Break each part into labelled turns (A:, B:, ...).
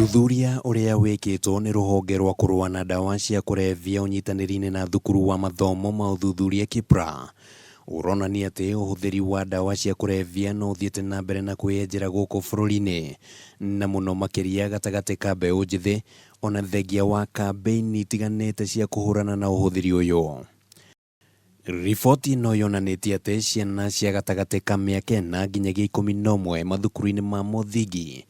A: Ũthuthuria ũrĩa wĩkĩtwo nĩ rũhonge rwa kũrũa na ndawa cia kũrebia ũnyitanĩri-inĩ na thukuru wa mathomo ma ũthuthuria KIPRA ũronania atĩ ũhũthĩri wa ndawa cia kũrebia no ũthiĩte na mbere na kwĩyenjera gũkũ bũrũri-inĩ na mũno makĩria gatagatĩ ka mbeũ njĩthĩ ona thengia wa kambĩini itiganĩte cia kũhũrana na ũhũthĩri ũyũ. Riboti ĩno yonanĩtie atĩ ciana cia gatagatĩ ka mĩaka ĩna nginyagia 11 mathukuru-inĩ ma mũthingi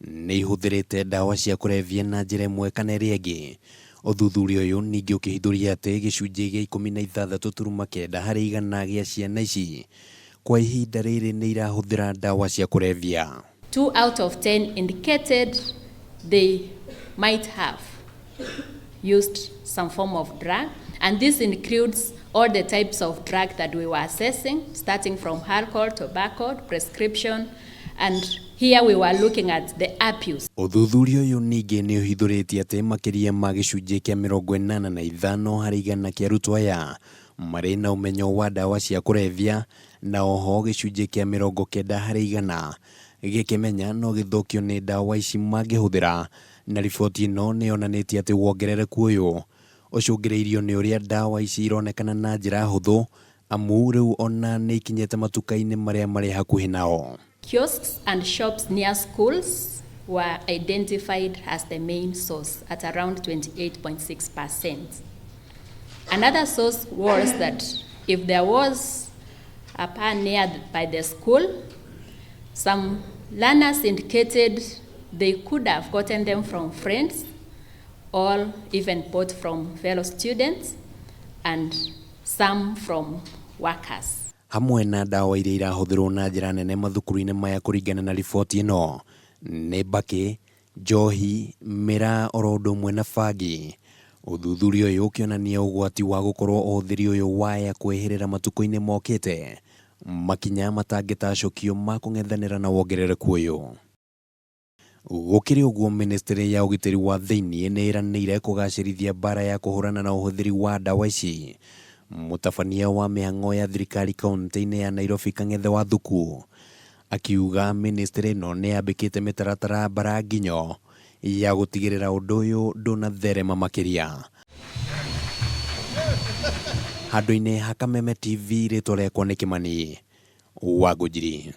A: nĩ ihũthĩrĩte ndawa cia kũrebia na njĩra ĩmwe kana ĩrĩa ĩngĩ. Ũthuthuria ũyũ ningĩ ũkĩhithũria atĩ gĩcunjĩ gĩa 16.9 harĩ igana gĩa ciana ici kwa ihinda rĩrĩ nĩ irahũthĩra ndawa cia kũrebia.
B: 2 out of 10 indicated they might have used some form of drug, and this includes all the types of drug that we were assessing, starting from alcohol, tobacco, prescription, and here we were looking at the abuse.
A: Ũthuthuria ũyũ ningĩ nĩ ũhithũrĩtie atĩ makĩria ma gĩcunjĩ kĩa 85 harĩ igana kĩa arutwo aya marĩ na ũmenyo wa ndawa cia kũrebia na oho gĩcunjĩ kĩa 90 harĩ igana gĩkĩmenya no gĩthũkio nĩ ndawa ici mangĩhũthĩra. Na riboti ĩno nĩ yonanĩtie atĩ wongerereku ũyũ ũcũngĩrĩirio nĩ ũrĩa ndawa ici ironekana na njĩra hũthũ amu rĩu ona nĩ ikinyĩte matuka-inĩ marĩa marĩ hakuhĩ nao.
B: Kiosks and shops near schools were identified as the main source at around 28.6%. Another source was that if there was a bar near by the school, some learners indicated they could have gotten them from friends or even bought from fellow students and some from workers.
A: Hamwe na ndawa iria irahũthĩrwo na njĩra nene mathukuru-inĩ maya kũringana na riboti ĩno nĩ mbakĩ, njohi, mĩraa oro ũndũ ũmwe na bangi. Ũthuthuria ũyũ ũkĩonania ũgwati wa gũkorwo ũhũthĩri ũyũ waya kwĩhĩrĩra matukũ-inĩ mokĩte, makinya matangĩtacũkio ma kũng'ethanĩra na wongerereku ũyũ. Gũkĩrĩ ũguo, ministry ya ũgitĩri wa thĩinĩ nĩ ĩranĩire kũgacĩrithia mbara ya kũhũrana na ũhũthĩri wa ndawa ici. Mũtabania wa mĩhang'o ya thirikari kaunti-inĩ ya Nairobi Kang'ethe Wathuku akiuga ministry ĩno nĩ yambĩkĩte mĩtaratara mbara nginyo ya gũtigĩrĩra ũndũ ũyũ ndũnatherema makĩria. Handũ-inĩ ha Kameme TV, rĩtwa rĩakwa nĩ Kĩmani wa Ngũnjiri.